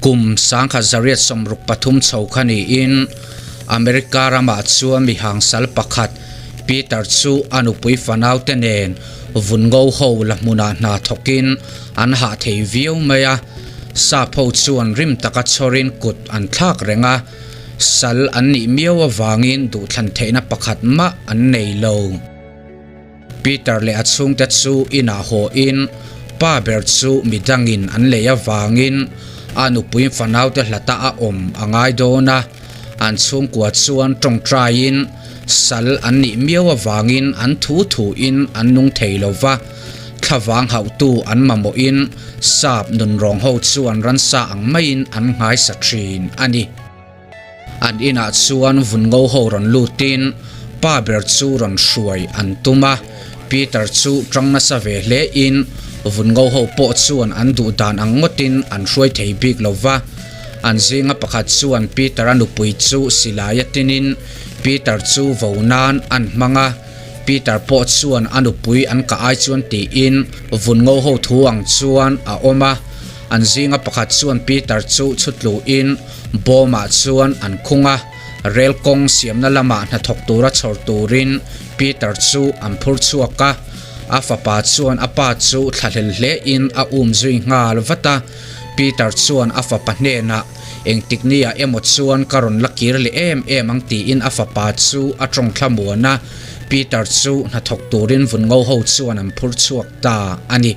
Kum 1863 chho kha niin America ramah chuan mihang sal pakhat Peter chu a nupui fanaute nen vun ngo ho la hmunah hna thawkin an hah thei viau mai a. Sap ho chuan rim taka chhawrin kut an thlak reng a, sal an nih miau avangin duhthlan theihna pakhat mah an nei lo. Peter leh a chhungte chu inah haw in pa ber chu midangin an lei avangin a nupui fanaute hlata a awm a ngai dawn a, an chhungkua chuan tawngtaiin sal an nih miau avangin an thu thuin an nung thei lo va, thlavang hauhtu an mamawhin sap nunrawng ho chuan ransa ang maiin an nghaisa thin a ni. An inah chuan vun ngo ho rawn lutin pa ber chu rawn hruai an tum a, Peter chu tang nasa ve hle in vun ngo ho pawh chuan an duh dan ang ngawtin an hruai thei bik lo va. An zinga pakhat chuan Peter a nupui chu silai a tinin Peter chu vo nan an hmang a, Peter pawh chuan a nupui an kah ai chuan tiin vun ngo ho thu ang chuan a awm a. An zinga pakhat chuan Peter chu chhutluhin bawmah chuan an khung a, rel kawng siamna lamah hnathawk tura chhawr turin Peter chu an phur chhuak a. A fapa chuan a pa chu thlahlel hlein a um zui nghal vat a. Peter chuan a fapa hnenah, Engtik nia emaw chuan ka rawn la kir leh em em ang tiin a fapa chu a tawngthla muan a. Peter chu hnathawk turin vun ngo ho chuan an phur chhuak ta a ni.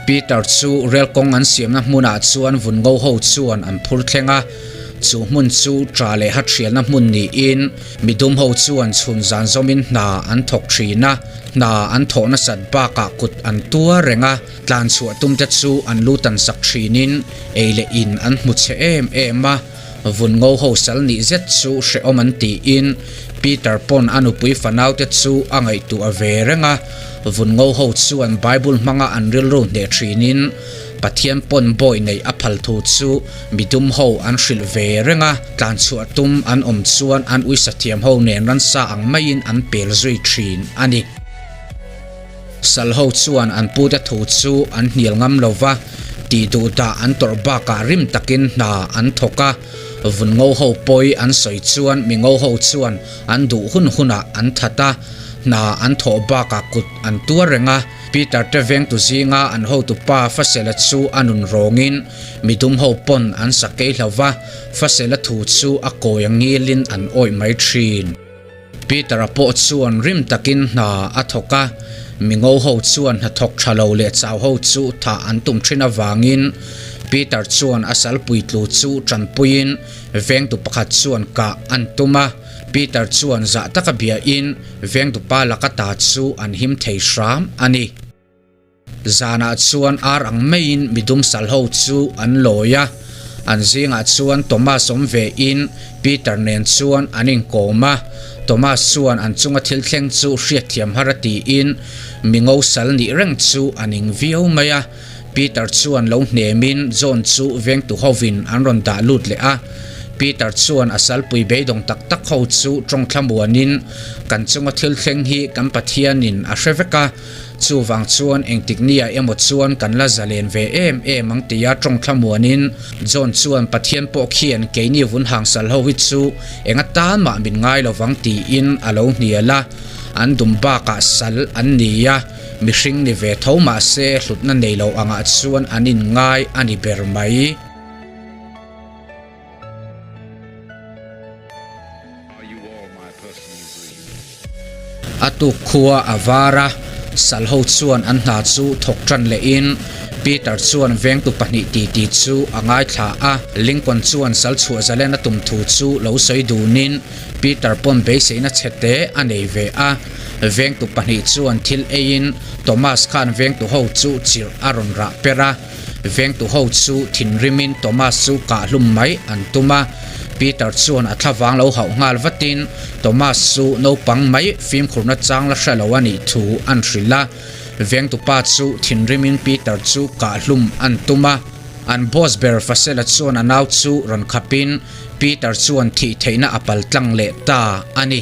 Peter chu rel kawng an siamna hmunah chuan vun ngo ho chuan an phur thleng a, chu hmun chu tha leh ha thialna hmun niin midum ho chuan chhun zan zawmin hna an thawk thin a, hna an thawh nasat bakah kut an tuar reng a, tlan chhuah tum te chu an lu tan sak thinin ei leh in an hmu chhe em em a. Vun ngo ho sal nih zet chu hrehawm an tiin Peter pawn a nupui fanaute chu a ngaihtuah ve reng a. Vun ngo ho chuan Bible hmanga an rilru hneh thinin Pathian pawn bawi neih a phal thu chu midum ho an hrilh ve reng a. Tlanchhuah tum an awm chuan an uisathiam ho nen ransa ang maiin an pel zui thin a ni. Sal ho chuan an pute thu chu an hnial ngam lo va, tih duh dah an tawrh bakah rim takin hna an thawk a. Vun ngo ho pawi an sawi chuan mi ngo ho chuan an duh hun hunah an that a, hna an thawh bakah kut an tuar reng a. Peter te vengtu zinga an hotupa Fasela chu a nun rawngin midum ho pawn an sakei hlo va, Fasela thu chu a kawi a ngilin an awih mai thin. Peter-a pawh chuan rim takin hna a thawk a, mi ngo ho chuan hnathawk tha lo leh chau ho chu thah an tum thin avangin Peter chuan a salpui tlu chu tanpuiin vengtu pakhat chuan kah an tum a. Peter chuan zah taka biain vengtupa laka ta chu an him thei hram a ni. Zanah chuan ar ang maiin midum sal ho chu an lawi a, an zingah chuan Thomas awm ve in Peter nen chuan an inkawm a. Thomas chuan an chunga thil thleng chu hriatthiam har a tiin mi ngo sal nih reng chu a ning viau mai a. Peter chuan lo hnemin John chu vengtu hovin an rawn dah lut leh a. Peter chuan a salpui beidawng tak tak ho chu tawng thlamuanin, Kan chunga thil thleng hi kan Pathianin a hre vek a, Chuvang chuan engtik nia emaw chuan kan la zalen ve em em ang tia tawng thlamuanin John chuan Pathian pawh khian keini vun hangsal ho hi chu eng atan mah min ngai lovang tiin a lo hnial a, an dum bakah sal an ni a, mihring ni ve tho mahse hlutna nei lo angah chuan an inngai a ni ber mai. A tuk khua a var a, sal ho chuan an hna chu thawk tan lehin Peter chuan vengtu pahnih titi chu a ngaithla a. Lincoln chuan sal chhuah zalen a tum thu chu lo sawi dunin Peter pawn beiseina chhe te a nei ve a. Vengtu pahnih chuan thil eiin Thomas khan vengtu ho chu chirh a rawn rah per a. Vengtu ho chu thinrimin Thomas chu kah hlum mai an tum a, Peter chuan a thlavang lo hauh nghal vatin Thomas chu naupang mai fimkhurna chang la hre lo a nih thu an hrilh a. Vengtupa chu thinrimin Peter chu kah hlum an tum a, an boss ber Fasela chuan a nau chu rawn khapin Peter chuan thih theihna a pal tlang leh ta a ni.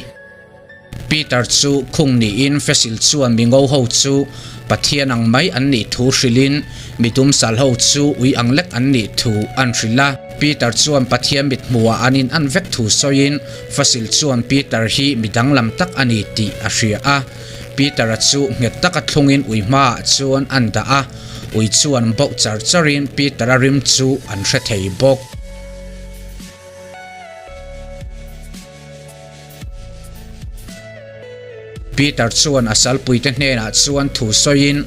Peter chu khung niin Fecil chuan mi ngo ho chu Pathian ang mai an nih thu hrilhin midum sal ho chu ui ang lek an nih thu an hrilh a. Peter chuan Pathian mithmuhah an in an vek thu sawiin Fecil chuan Peter hi mi danglam tak a ni tih a hria a. Peter-a chu nghet taka thlungin ui hmaah chuan an dah a, ui chuan bauh char charin Peter-a rim chu an hre thei bawk. Peter chuan a salpuite hnenah chuan thu sawiin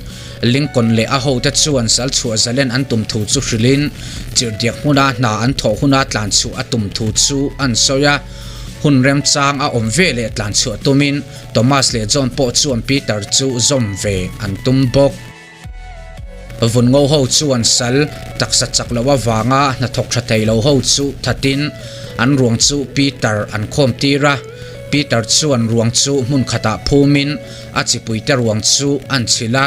Lincoln leh a hote chuan sal chhuah zalen an tum thu chu hrilhin chirhdiak hmuna hna an thawh huna tlan chhuah a tum thu chu an sawi a. Hun remchang a awm ve leh tlan chhuah tumin Thomas leh John pawh chuan Peter chu zawm ve an tum bawk. Vun ngo ho chuan sal taksa chak loh avanga hnathawk tha thei lo ho chu thatin an ruang chu Peter an khawm tir a. Peter chuan ruang chu hmun khatah phumin a chipuite ruang chu an chhilh a.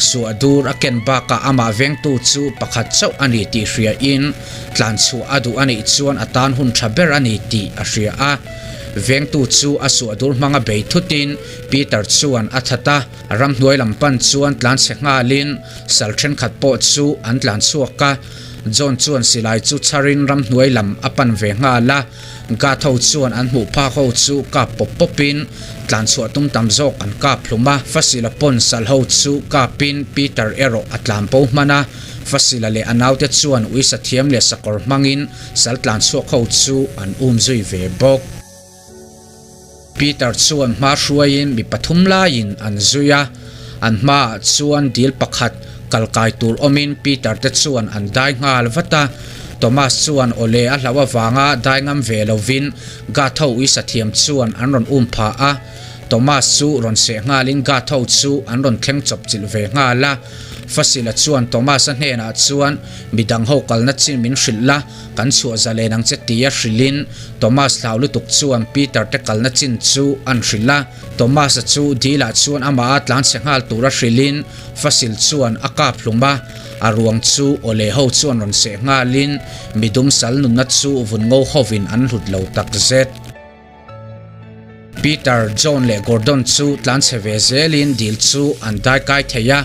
Suah dur a ken bakah amah vengtu chu pakhat chauh a ni tih hriain tlan chhuah a duh a nih chuan a tan hun tha ber a ni tih a hria a. Vengtu chu a suah dur hmanga bei thutin Peter chuan a that a. Ramhnuai lam pan chuan tlan chhe nghalin sal thenkhat pawh chu an tlan chhuak a, John chuan silai chu chharin ramhnuai lam a pan ve nghal a, Guard ho chuan an hmuh phak ho chu kap pawp pawpin tlan chhuah tum tam zawk an kap hlum a, Fasila pawn sal ho chu kapin Peter erawh a tlan bo hman a, Fasila leh a naute chuan uisa thiam leh sakawr hmangin sal tlan chhuak ho chu an um zui ve bawk. Peter chuan hma hruaiin mi pathum laiin an zui a, an hmaah chuan dil pakhat kal kai tur awmin Peter te chuan an dai nghal vat a. Thomas chuan awle a hlauh avanga dai ngam ve lovin Guard ho uisa thiam chuan an rawn um phah a. Thomas chu rawn seh nghalin Guard ho chu an rawn thleng chawp chilh ve nghal a. Fasila chuan Thomas-a hnenah chuan midang ho kalna chin min hrilh la, Kan chhuah zalen ang che tia hrilhin Thomas hlau lutuk chuan Peter te kalna chin chu an hrilh a. Thomas-a chu dilah chuan amah a tlanchhe nghal tura hrilhin Fasil chuan a kap hlum a. A ruang chu awle ho chuan rawn seh nghalin midum sal nunna chu vun ngo hovin an hlut lo takzet. Peter, John leh Gordon chu tlanchhe ve zelin dil chu an dai kai thei a.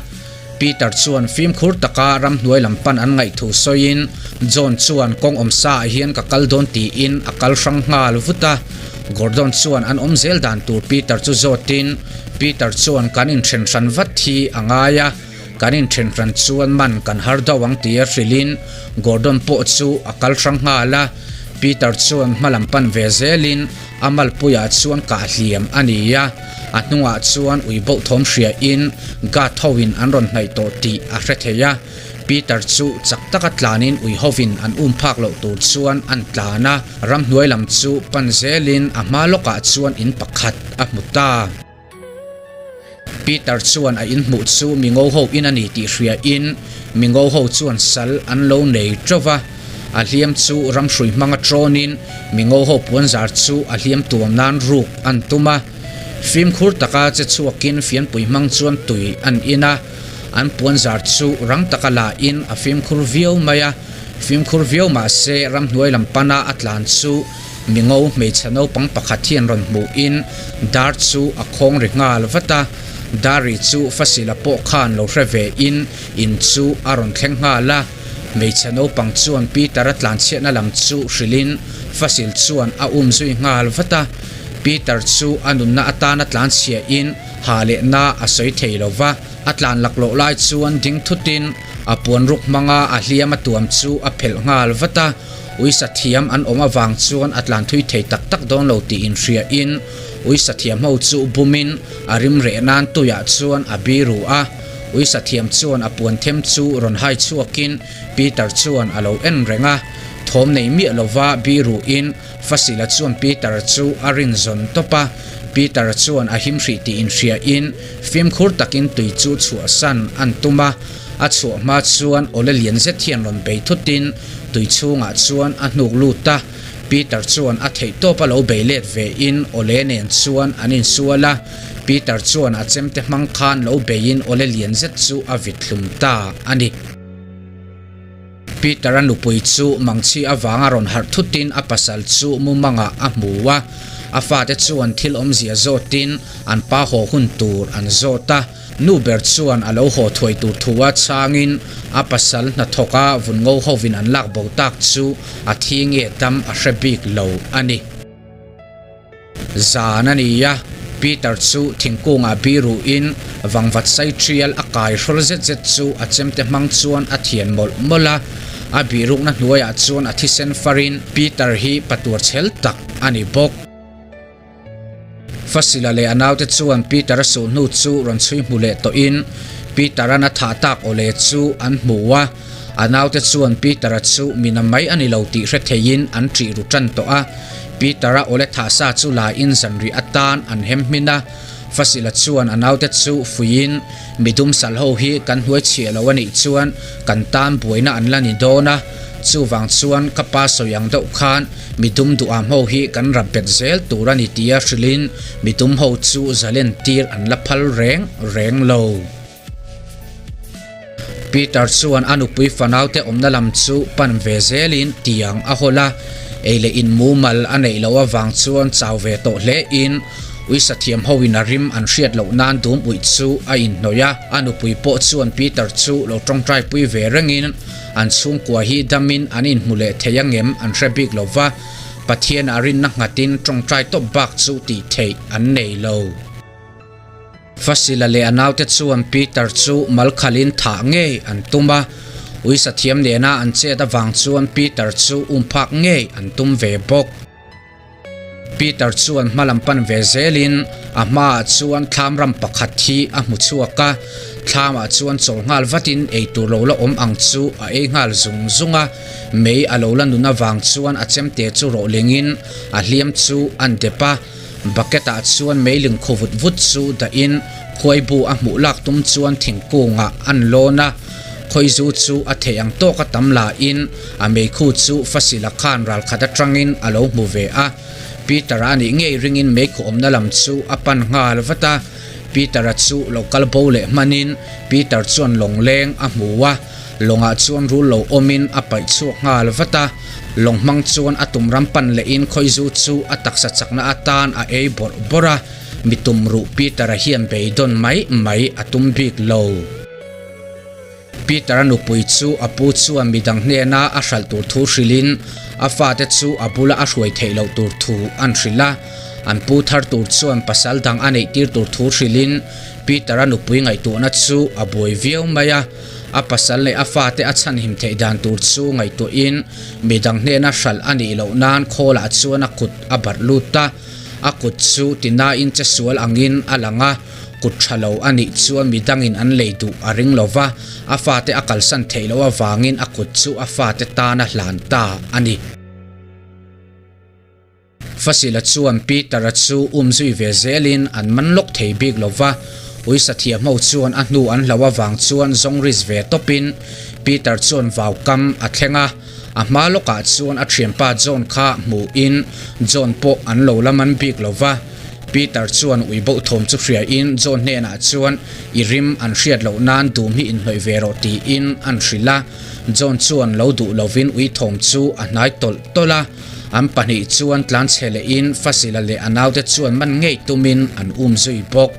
Peter chuan fimkhur taka ramhnuai lam pan an ngaih thu sawiin John chuan kawng awm sa ah hian ka kal dawn tiin a kal hrang nghal vut a. Gordon chuan an awm zel dan tur Peter chu zawtin Peter chuan kan inthen hran vat hi a ngai a, kan inthen hran chuan man kan har deuh ang tia hrilhin Gordon pawh chu a kal hrang nghal a. Peter chuan hma lam pan ve zelin a malpuiah chuan kah hliam a ni a, a hnungah chuan ui boh thawm hriain guard hoin an rawn hnaih tawh tih a hre thei a. Peter chu chak taka tlanin ui hovin an um phak loh tur chuan an tlan a, ramhnuai lam chu pan zelin a hma lawkah chuan in pakhat a hmu ta. Peter chuan a inhmuh chu mingo ho in a ni tih hriain mingo ho chuan sal an lo nei teuh va, a hliam chu ramhrui hmanga tawnin mingo ho puanzar chu a hliam tuam nan ruk an tum a. Fimkhur taka che chhuakin fianpui hmang chuan tui an in a, an puanzar chu rang taka la in a fimkhur viau mai a, fimkhur viau mahse ramhnuai lam pana a tlan chu Mingo hmeichhe naupang pakhat hian rawn hmuhin dar chu a khawng ri nghal vat a, Dari chu Fasila pawh khan lo hre vein in chu a rawn thleng nghal a. Hmeichhe naupang chuan Peter-a tlanchhiatna lam chu hrilhin Fasil chuan a um zui nghal vat a. Peter chu a nunna atana tlanchhiahin ha leh na a sawi thei lo va, a tlan laklawh lai chuan ding thutin a puanruk hmanga a hliam a tuam chu a phelh nghal vat a. Uisa thiam an awm avang chuan a tlan thui thei tak tak dawn lo tih inhriain uisa thiam ho chu bumin a rim reh nan tuiah chuan a biru a. Uisa thiam chuan a puan them chu rawn hai chhuakin Peter chuan a lo en reng a. Thawm nei miah lova biruin Fasila chuan Peter chu a rin zawn tawp a. Peter chuan a him hrih tih inhriain fimkhur takin tui chu chhuahsan an tum a. A chhuah hma chuan awle lian zet hian rawn bei thutin tui chhungah chuan a hnuk lut a, Peter chuan a theihtawp a lo bei let ve in awle nen chuan an insual a, Peter chuan a chemte hmang khan lo beiin awle lian zet chu a vit hlum ta a ni. Peter-a nupui chu mangchhi avanga rawn harh thutin a pasal chu mumangah a hmu a. A fate chuan thil awmzia zawtin an pa haw hun tur an zawt a. Nu ber chuan a lo haw thuai tur thu a chhangin a pasal hnathawka vun ngo hovin an lak bo tak chu a thi nge dam a hre bik lo a ni. Zan a ni a, Peter chu thingkungah biruhin vangvat sai tial a kai hrawl zet zet chu a chemte hmang chuan a thian mawlh mawlh a. A birukna hnuaiah chuan a thisen farin Peter hi patuar chhel tak a ni bawk. Fasila leh a naute chuan Peter-a suhnu chu rawn chhui hmu leh tawhin Peter-a'n a thah tak awle chu an hmu a. A naute chuan Peter-a chu mina mai a ni lo tih hre theiin an ṭih ru ṭan tawh a. Peter-a awle thah sa chu laiin zanrih atan an hem hmin a. Fasila chuan a naute chu fuiin, Midum sal ho hi kan hnuai chhiah lo a nih chuan kan tan buaina an la ni dawn a, chuvang chuan ka pa sawi ang deuh khan midum duham ho hi kan rap bet zel tur a ni tia hrilhin midum ho chu zalen tir an la phal reng reng lo. Peter chuan a nupui fanaute awmna lam chu pan ve zelin tiang a hawl a, ei leh in mumal a neih loh avang chuan chau ve tawh hlein uisa thiam hoin a rim an hriat loh nan dum uih chu a inhnawih a. A nupui pawh chuan Peter chu lo tawngtai pui ve rengin an chhungkua hi damin an inhmu leh thei angem an hre bik lo va, Pathian a rinna nghatin tawngtai tawp bak chu tih theih an nei lo. Fasila leh a naute chuan Peter chu mal khalin thah ngei an tum a, uisa thiam nena an chet avang chuan Peter chu um phak ngei an tum ve bawk. Peter chuan hmalam pan ve zelin a hmaah chuan thlam ram pakhat hi a hmu chhuak a, thlamah chuan chawl nghal vatin eitur lo la awm ang chu a ei nghal zung zung a, mei a lo la nun avang chuan a chemte chu rawh lengin a hliam chu an dep a. Bucket ah chuan meiling khaw vut vut chu dah in khuai bu a hmuh lak tum chuan thingkung ah an lawn a, khawizu chu a theih ang tawk a tam la in a meikhu chu Fasila khan ral khat atang in a lo hmu ve a, Peter a nih ngei ring in meikhu awmna lam chu a pan nghal vat a, Peter a chu lo kal bo leh hman in Peter chuan lawng leng a hmu a. Lawngah chuan rul lo awmin a paih chhuak nghal vat a, lawng hmang chuan a tum ram pan lehin khawizu chu a taksa chakna atan a ei bawrh bawrh a, mi tum ruh Peter-a hian beidawn mai mai a tum bik lo. Peter-a nupui chu a pu chuan midang hnena a hralh tur thu hrilhin a fate chu a bula a hruai theih loh tur thu an hrilh a, an pu thar tur chuan pasal dang a neih tir tur thu hrilhin Peter-a nupui ngaihtuahna chu a buai viau mai a. A pasal leh a fate a chhanhim theih dan tur chu ngaihtuahin midang hnena hralh a nih loh nan khawlah chuan a kut a barh lut a, a kut chu tinain che sual angin a lang a, kut tha lo a nih chuan midangin an lei duh a ring lo va, a fate a kalsan theih loh avangin a kut chu a fate tan a hlan ta a ni. Fasila chuan Peter-a chu um zui ve zelin an man lawk thei bik lo va, uisa thiamho chuan a hnu an hlo avang chuan zawng risk ve tawpin Peter chuan vau kam a thleng a, a hma lawkah chuan a thianpa John kha hmuhin John pawh an lo la man bik lo va. Peter chuan ui boh thawm chu hriain John hnenah chuan i rim an hriat loh nan dum hi inhnawih ve rawh tiin an hrilh a, John chuan lo duh lovin ui thawm chu a hnai tawlh tawlh a. An pahnih chuan tlanchhe lehin Fasila leh a naute chuan man ngei tumin an um zui bawk.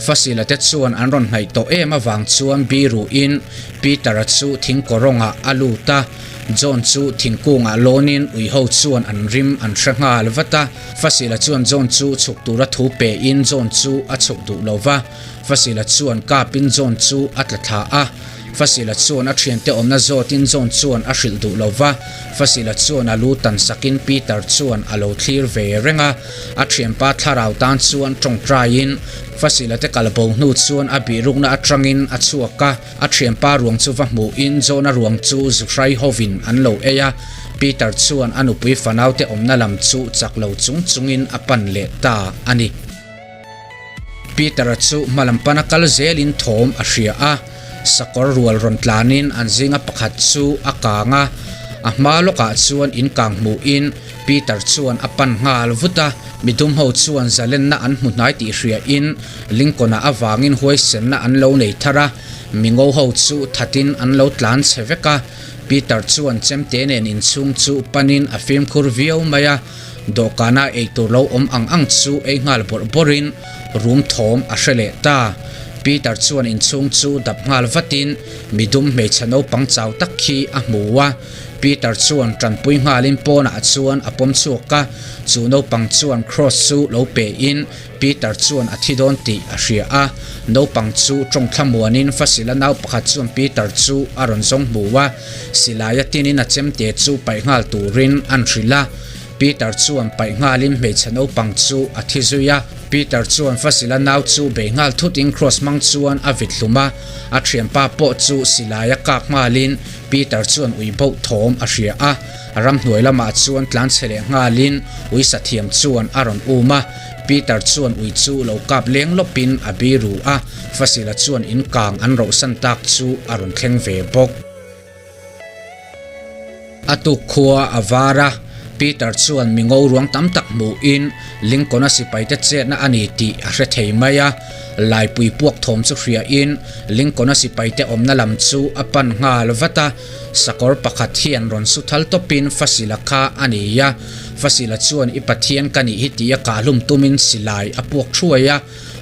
Fasila te chuan an rawn hnaih tawh em avang chuan biruin Peter-a chu thingkawrawngah a lut a, John chu thingkungah lawnin uiho chuan an rim an hre nghal vat a. Fasila chuan John chu chhuk tura thu pein John chu a chhuk duh lo va, Fasila chuan kapin John chu a tla thla a. Fasila chuan a thiante awmna zawtin John chuan a hrilh duh lo va, Fasila chuan a lu tan sakin Peter chuan a lo thlir ve reng a. A thianpa thlarau tan chuan tawngtaiin Fasila te kal bo hnu chuan a bihrukna atangin a chhuak a, a thianpa ruang chu va hmuhin John-a ruang chu zuhrai hovin an lo ei a. Peter chuan a nupui fanaute awmna lam chu chak lo chung chungin a pan leh ta a ni. Peter-a chu hmalam pana kal zelin thawm a hria a, sakawr rual rawn tlanin an zinga pakhat chu a kang a, a hma lawkah chuan in kang hmuhin Peter chuan a pan nghal vut a, midum ho chuan zalenna an hmu hnai tih hriain Lincoln-a avangin huaisenna an lo nei thar a, mingo ho chu thatin an lo tlan chhe vek a, Peter chuan chemte nen inchhung chu panin a fimkhur viau mai a. Dawhkana eitur lo awm ang ang chu ei nghal bawrh bawrhin rum thawm a hre leh ta. Peter chuan inchhung chu dap nghal vatin midum hmeichhe naupang chau tak khi a hmu a. Peter chuan tanpui nghalin pawnah chuan a pawm chhuak a, chu naupang chuan cross chu lo pein Peter chuan a thi dawn tih a hria a. Naupang chu tawng thlamuanin Fasila nau pakhat chuan Peter chu a rawn zawng hmu a, silaia tinin a chemte chu paih nghal turin an hrilh a. Peter chuan paih nghalin hmeichhe naupang chu a thi zui a. Peter chuan Fasila nau chu bei nghal thutin cross hmang chuan a vit hlum a, a thianpa pawh chu silaia kap nghalin Peter chuan ui boh thawm a hria a, ramhnuai lamah chuan tlan chhe leh nghalin ui sathiam chuan a rawn um a. Peter chuan ui chu lo kap leng lawpin a biru a, Fasila chuan in kang an rohsan tak chu a rawn thleng ve bawk. A tuk khua a var a, Peter chuan mi ngo ruang tam tak hmuhin Lincoln-a sipaite chetna a ni tih a hre thei mai a. Laipui puak thawm chu hriain Lincoln-a sipaite awmna lam chu a pan nghal vat a, sakawr pakhat hian rawn su thal tawpin Fasila kha a ni a. Fasila chuan i Pathian ka nih hi tia kahhlum tumin silai a puak thuai a,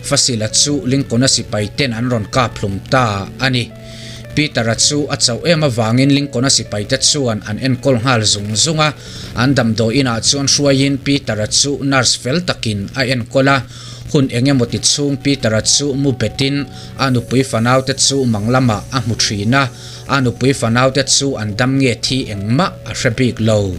Fasila chu Lincoln-a sipaiten an rawn kaphlum ta a ni. Peter-a chu a chauh em avangin Lincoln-a sipaite chuan an enkawl nghal zung zung a. An damdawi inah chuan hruaiin Peter-a chu nurse fel takin a enkawl a. Hun eng emaw ti chhung Peter-a chu mu betin a nupui fanaute chu mang lamah a hmu thin a. A nupui fanaute chu an dam nge thi engmah a hre bik lo.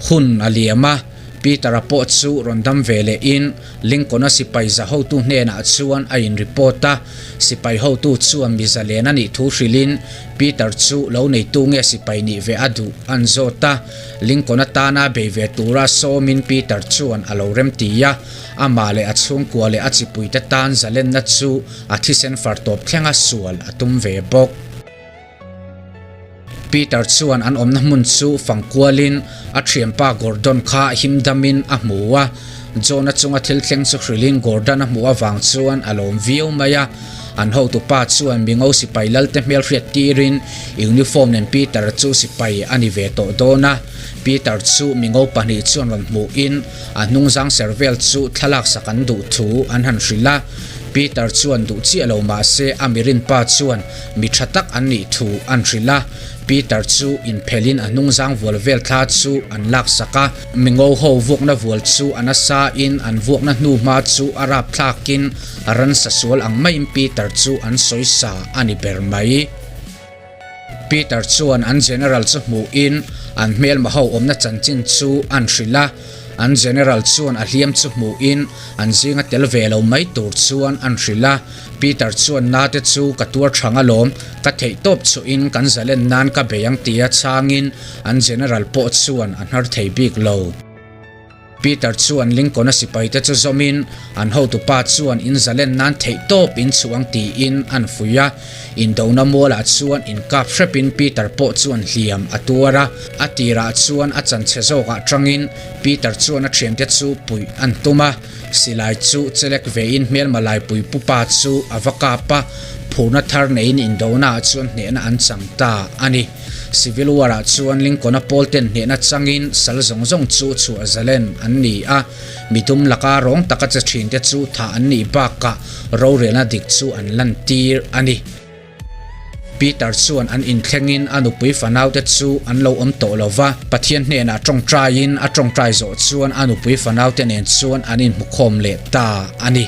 Hun a liam a, Peter-a pawh chu rawn dam ve lehin Lincoln-a sipai za hotu hnenah chuan a in report a. Sipai hotu chuan mi zalen a nih thu hrilhin Peter chu lo neitu nge sipai nih ve a duh an zawt a. Lincoln-a tana bei ve tura sawmin Peter chuan a lo remti a, amah leh a chhungkua leh a chipuite tan zalenna chu a thisen far tawp thlenga sual a tum ve bawk. Peter chuan an awmna hmun chu fang kualin a thianpa Gordon kha him damin a hmu a. John-a chunga thil thleng chu hrilhin Gordon a hmuh avang chuan a lawm viau mai a. An hotupa chuan mingo sipai lalte hmelhriat tirin uniform nen Peter chu sipai a ni ve tawh dawn a. Peter chu mingo pahnih chuan rawn hmuhin a hnungzang ser vel chu thlalak sak an duh thu an han hrilh a. Peter chuan duh chiah lo mahse a mirinpa chuan Mi tha tak an nih thu an hrilh a, Peter chu inphelhin a hnungzang vual vel thla chu an laksak a, mingo ho vuakna vual chu a nasa in an vuakna hnu hma chu a rap thlakin ransa sual ang maiin Peter chu an sawi sa a ni ber mai. Peter chuan an General chu hmuhin an hmelma ho awmna chanchin chu an hrilh a, an General chuan a hliam chu hmuhin an zinga tel ve lo mai tur chuan an hrilh a. Peter chuan nate chu ka tuar thang alawm, ka theih tawp chuhin kan zalen nan ka bei ang tia chhangin an General pawh chuan a hnar thei bik lo. Peter chuan Lincoln-a sipaite chu zawmin an hotupa chuan in zalen nan theih tawp in chhuh ang tiin an fuih a. Indona mualah chuan inkap hrepin Peter pawh chuan hliam a tuar a, a tirah chuan a chanchhe zawkah tangin Peter chuan a thiante chu puih an tum a. Silai chu chelek vein hmelma laipui pupa chu a va kap a, phurna thar neiin indona ah chuan hnehna an chang ta a ni. Civil War ah chuan Lincoln-a pawl ten hnehna changin sal zawng zawng chu chhuah zalen an ni a, midum laka rawng taka che thinte chu thah an nih bakah rorelna dik chu an lantir a ni. Peter chuan an inthlengin a nupui fanaute chu an lo awm tawh lo va, Pathian hnenah tawngtaiin a tawngtai zawh chuan a nupui fanaute nen chuan an inhmukhawm leh ta a ni.